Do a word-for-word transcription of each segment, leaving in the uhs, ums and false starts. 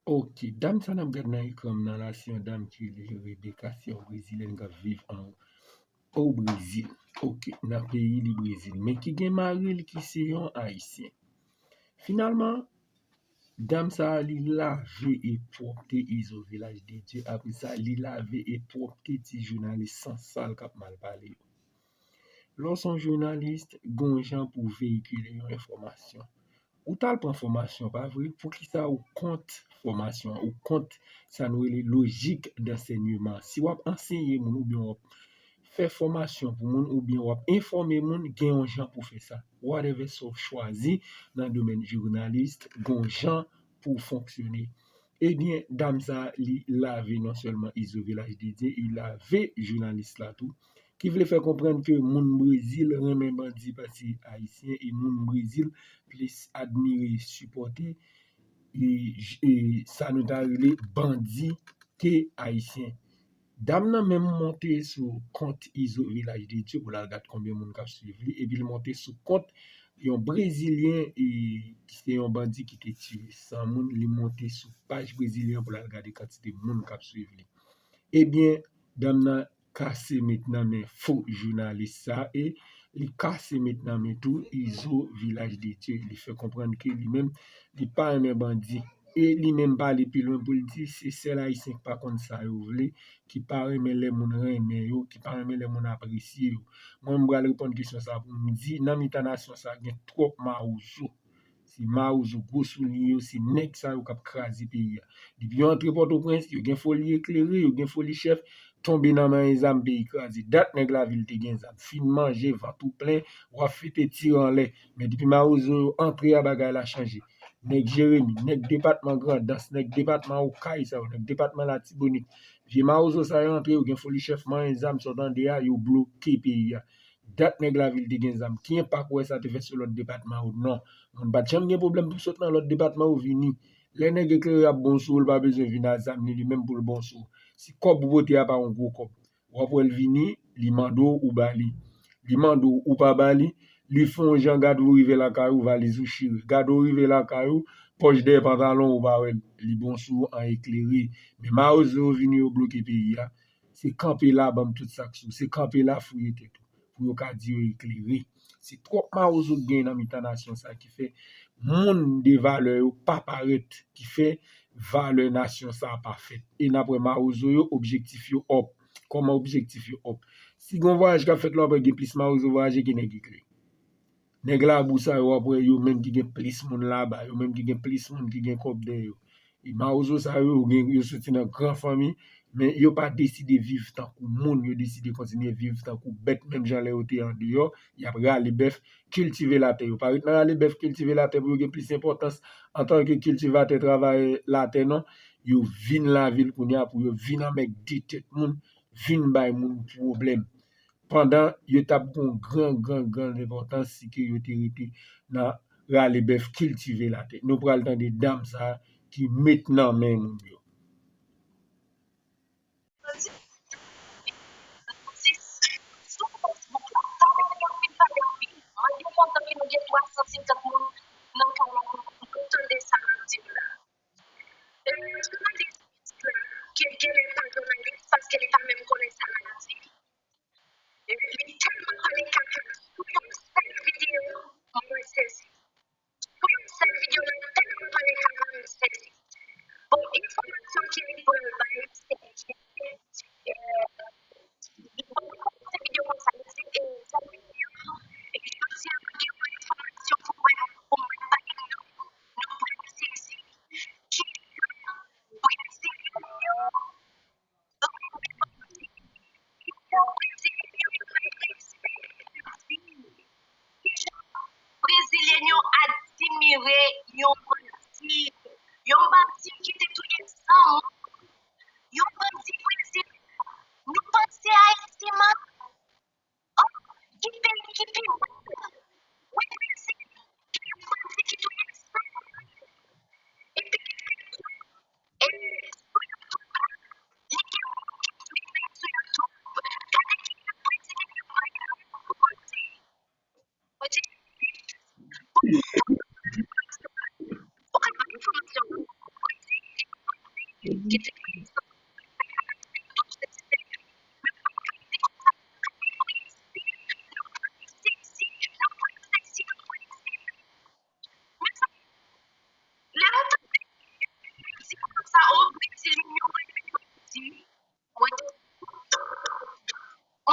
Ok, dam sa n ap gad nan ekran m nan la, se yon dam ki rele Rebecca, se yon brezilyèn k ap viv an o Brezil. Ok, nan peyi li Brezil, men ki gen mari l ki se yon ayisyen. Finalman, dam sa a, li lave e pwòpte Izo Vilaj de Dye. Apre sa, li lave e pwòpte ti jounalis san sal k ap mal pale yo. Lè w se yon jounalis, gen yon jan pou w veyikile yon enfòmasyon. Ou t al pran fòmasyon, pa vre? Poukisa ou kont fòmasyon an, ou kont sa nou rele lojik dansèyman? Si w ap anseye moun oubyen w ap fè fòmasyon pou moun oubyen w ap enfòme moun, gen yon jan pou w fè sa. Whatever sa w chwazi nan domèn jounalis, gen yon jan pou w fonksyone. Ebyen, dam sa a, li lave non sèlman Izo Vilaj de Dye, li lave jounalis la tou, ki vle fè konprann ke moun Brezil renmen bandi pase Ayisyen e moun Brezil plis admire e sipòte e, e sa nou ta rele bandi ke Ayisyen. Dam nan menm monte sou kont Izo Vilaj de Dye pou l al gad konbyen moun k ap swiv li, epi l monte sou kont yon Brezilyen e ki se yon bandi ki te tiye san moun, li monte sou paj Brezilyen pou l al gade kantite moun k ap swiv li. Ebyen, dam nan kase met nan men fo jounalis sa e li kase met nan men tou Izo Vilaj de Dye. Li fè konprann ke li menm, li pa renmen bandi. E li menm pale pi lwen pou l di, se sèl Ayisyen ki pa konn sa yo vle, ki pa renmen lè moun renmen yo, ki pa renmen lè moun apresye yo. Mwen, m pral reponn kesyon sa pou m di, nan mitan nasyon sa, gen twòp mawozo. Se mawozo gwo soulye yo, se nèg sa yo k ap kraze peyi a. Depi yo antre Pòtoprens, yo gen foli eklere, yo gen foli chèf, tonbe nan manyen zam, peyi kraze. Dat nèg lavil te gen zam, fin manje, vant ou plen, w ap fete tire anlè. Men depi mawozo yo antre a, bagay la chanje. Nèg Jeremi, nèg depatman Grandans, nèg depatman Okay sa yo, nèg depatman Latibonit. Vye mawozo sa yo antre, yo gen foli chèf, manyen zam, sa w tande a, yo bloke peyi a. Dat nèg lavil te gen zam. Ki enpak ou wè sa te fè sou lòt depatman yo? Non. Moun pa t janm gen pwoblèm pou sot nan lòt depatman yo vini. Lè nèg eklere ap bon sou ou, l pa bezwen vin a zam ni li menm pou l bon sou ou. Si kòb ou pote a pa yon gwo kòb, w ap wè l vini, li mande w, ou ba li. Li mande w, ou pa ba li. Li fè yon jan, gade w rive lakay ou, valiz ou chire. Gade w rive lakay ou, pòch dèyè pantalon ou pa wè l. Li bon sou ou an eklere. Men mawozo yo vini, yo bloke peyi a. Se kanpe la, ban m tout sa k sou ou. Se kanpe la, fouye tèt ou. Pou yo ka di yo eklere. Se twòp mawozo k gen nan mitan nasyon sa ki fè moun de valè yo pa parèt, ki fè valè nasyon sa pa fèt. E n ap wè mawozo yo, objektif yo òp. Kòman objektif yo òp? Si gen yon vwayaj k ap fèt la, w ap wè gen plis mawozo vwayaje ke nèg eklere. Nèg labou sa yo, w ap wè yo menm ki gen plis moun laba, yo menm ki gen plis moun ki gen kòb dèyè yo. E mawozo sa yo, yo gen, yo soti nan gran fanmi, men yo pa deside viv tankou moun, yo deside kontinye viv tankou bèt, menm jan lè yo te andeyò, y ap rale bèf, kiltive latè. Yo pa ret nan rale bèf, kiltive latè pou yo gen plis enpòtans antanke kiltivatè, travayè latè, non. Yo vin lavil kounye a pou yo vin anmègde tèt moun, vin bay moun pwoblèm. Pandan yo t ap gen yon gran, gran, gran enpòtans si ke yo te rete nan rale bèf, kiltive latè. Nou pral tande dam sa a ki met nan men moun yo. Ke genlè pa gen anyen paske li pa menm konnen sa l ap di. Li tèlman pale kaka sou yon sèl videyo, mwen sezi. Sou yon sèl videyo, li tèlman pale kaka, mwen sezi. Bon, enfòmasyon ke li pral bay, se ke, se videyo konsa, li di, e, sèl videyo, e, jodi a, mwen gen yon enfòmasyon pou mwen, pou mwen bay nou, nou pral sezi. ki te Lè nou tande di konsa, o Brezil, milyon Brezil, mwen di, mwen, mwen,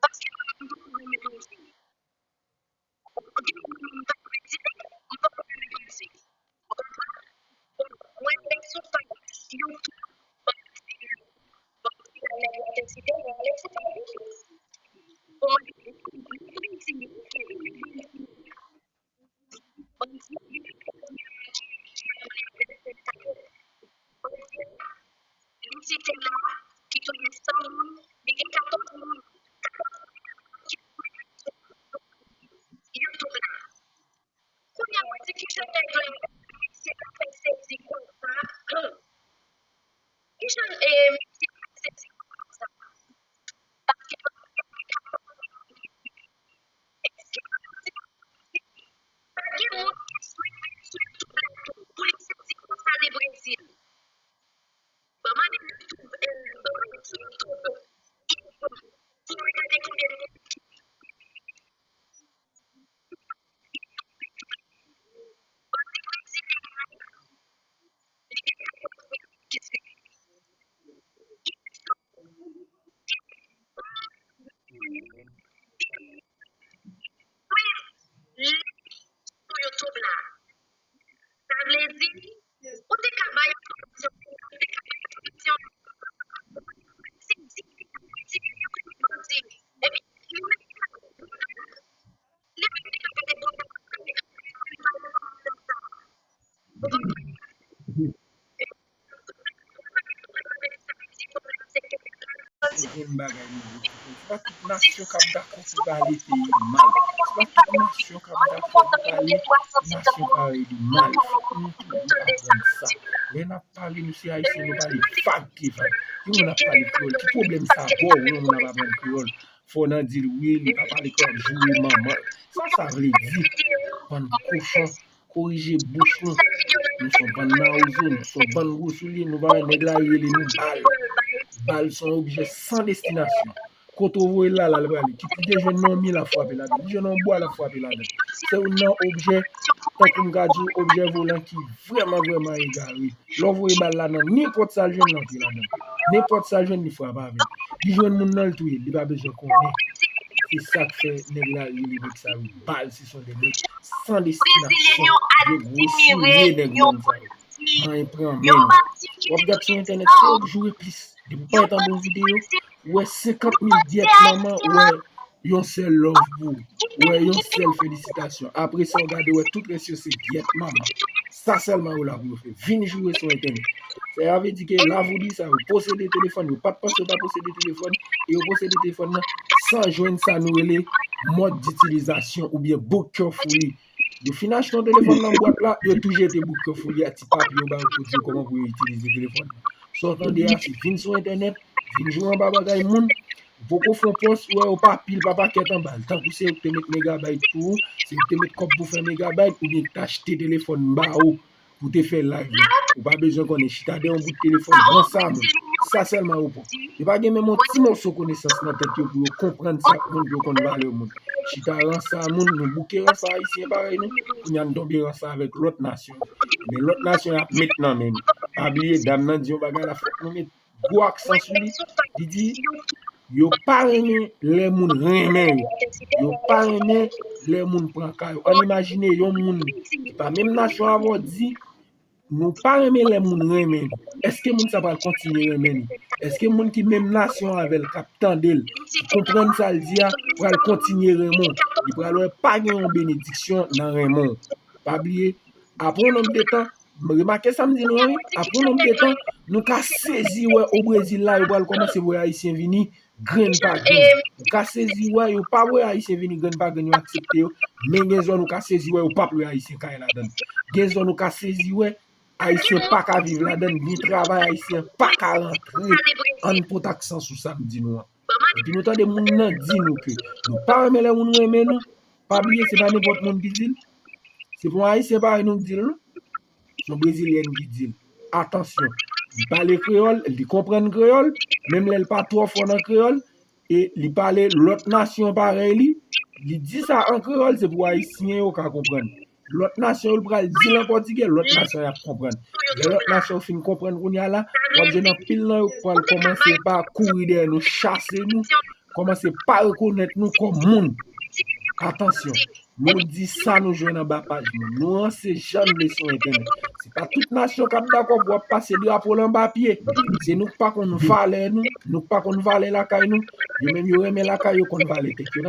paske mwen menm tou mwen renmen Brezil. Gen moun m pa renmen Brezil, m pa renmen Brezil. Ou konprann? Bon, mwen, lè sou paj YouTube, bon, bon, nèg la te site, mwen, lè sou paj YouTube. Bon, mwen, Brezil, Li site la, ki touye san moun, li gen katòz moun, katòz moun ki touye sou YouTube la. Kounye a, mwen di, kijan nèg yo, misye ka fè sezi konsa? Kijan, e, misye ka fè sezi konsa? Paske Pa gen moun ki swiv, swiv tou la tou, pou li sezi konsa de Brezil. Ban m ale YouTube, eh, ban m ale sou YouTube, pou m gade konbyen moun ki, ban de Brezilyen ki swiv. Sou YouTube la. Sa vle di, ou te ka bay enfòmasyon, ou te ka bay enfòmasyon. Se di, se di, epi, li menm li pa konprann. Li menm li pa konprann. Ou konprann? Yon bagay nou vle fè. Se pa tout nasyon k ap dakò pou pale peyi l mal. Se pa tout nasyon k ap dakò pou pale nasyon parèy li mal. Fòk nou toujou aprann sa. Lè n ap pale, nou se Ayisyen, nou pale vag ki vag. Ki moun ap pale kreyòl? Ki pwoblèm sa ba w, yon moun ap aprann kreyòl? Fò w nan di l, wi, li pa pale kreyòl, ap joure manman l. Sa sa vle di? Bann kochon. Korije bouch nou. Nou se yon bann mawozo, nou se yon bann gwo soulye, nou pa wè nèg la rele nou bal. Bal se yon objè san destinasyon. Kote w voye l la, la l prale. Kit li te jwenn nan yon mi, l ap frape ladan l. Li jwenn nan yon bwa, l ap frape ladan l. Se youn nan objè, tankou m ka di w, objè volan ki vrèman, vrèman egare. Lè w voye bal la nan nenpòt sa l jwenn, l antre ladan l. Nenpòt sa l jwenn, li frape avè l. Li jwenn moun nan, l touye l. Li pa bezwen konnen. Se sa k fè nèg la rele nèg sa yo bal. Se son de nèg san destinasyon, de gwo soulye nèg bann sa yo. Anyen pran men nou. W ap gad sou entènèt, se w k joure plis. Depi w parèt anba yon videyo, ou wè senkant mil gyèt manman, ou wè yon sèl love pou ou. Ou wè yon sèl felisitasyon. Apre sa, w gade, w wè tout rès yo se gyèt manman. Sa sèlman yo la pou yo fè. Vin joure sou entènèt. Sa vle di ke lavoudir sa yo posede telefòn, yo pa t panse yo ta posede telefòn, e yo posede telefòn nan san jwenn sa nou rele mòd ditilizasyon oubyen book carefully. Yo fin achte yon telefòn nan bwat la, yo tou jete book carefully a, ti papye yo ba yo pou di yo kòman pou yo itilize telefòn nan. Sa w tande a, se vin sou entènèt, vin joure anba bagay moun, ou poko fè yon pòs, ou wè yo pa pil pa pakèt anba l, tankou se yo k te met megabayt pou ou, se yo k te met kòb pou fè megabayt, oubyen k t achte telefòn ba ou pou te fè live la. Ou pa bezwen konnen, chita dèyè yon bout telefòn, ranse a moun. Sa sèlman yo pran. Yo pa gen menm yon ti moso konesans nan tèt yo pou yo konprann sa moun, pou yo konn valè moun. Chita ranse a moun, nou bouke ranse a Ayisyen parèy nou. Kounye a n tonbe ranse avèk lòt nasyon. Men lòt nasyon y ap met nan men nou. Pa bliye, dam nan di yon bagay la, fòk nou met gwo aksan sou li. Li di, yo pa renmen lè moun renmen yo. Yo pa renmen lè moun pran ka yo. Ann imajine yon moun ki pa menm nasyon avè w di, nou pa renmen lè moun renmen nou. Èske moun sa pral kontinye renmen nou? Èske moun ki menm nasyon avè l, k ap tande l, ki konprann sa l di a, pral kontinye renmen w? Li pral wè pa gen yon benediksyon nan renmen w. Pa bliye, apre yon nonb de tan, remake sa m di nou an wi, apre yon nonb de tan, nou ka sezi wè o Brezil la, yo pral kòmanse voye Ayisyen vini, grenn pa grenn. Ou ka sezi wè yo pa voye Ayisyen vini grenn pa grenn, yo aksepte yo. Men gen zòn ou ka sezi wè yo p ap lwe Ayisyen kay ladan l. Gen zòn ou ka sezi wè Ayisyen pa ka viv ladan l, gen travay Ayisyen pa ka rantre. Ann pote aksan sou sa m di nou an. Epi nou tande moun nan di nou ke nou pa renmen lè moun renmen nou. Pa bliye, se pa nenpòt moun ki di l. Se pa yon Ayisyen parèy nou k di l non. yon brezilyèn ki di l, atansyon, li pale kreyòl, li konprann kreyòl, menm lè l pa twò fò nan kreyòl, e li pale lòt nasyon parèy li, li di sa an kreyòl, se pou ayisyen yo ka konprann. Lòt nasyon yo, l pral di l an pòtigè, lòt nasyon y ap konprann. Lè lòt nasyon yo fin konprann kounye a la, w ap jwenn anpil nan yo pral kòmanse pa kouri dèyè nou, chase nou, kòmanse pa rekonèt nou kòm moun. Atansyon, nou di sa nou jwenn anba paj nou. Nou ranse jan n vle sou entènèt. Se pa tout nasyon k ap dakò pou w ap pase drapo l anba pye. Se nou k pa konn valè nou, nou k pa konn valè lakay nou. Yo menm yo renmen lakay yo, konn valè tèt yo.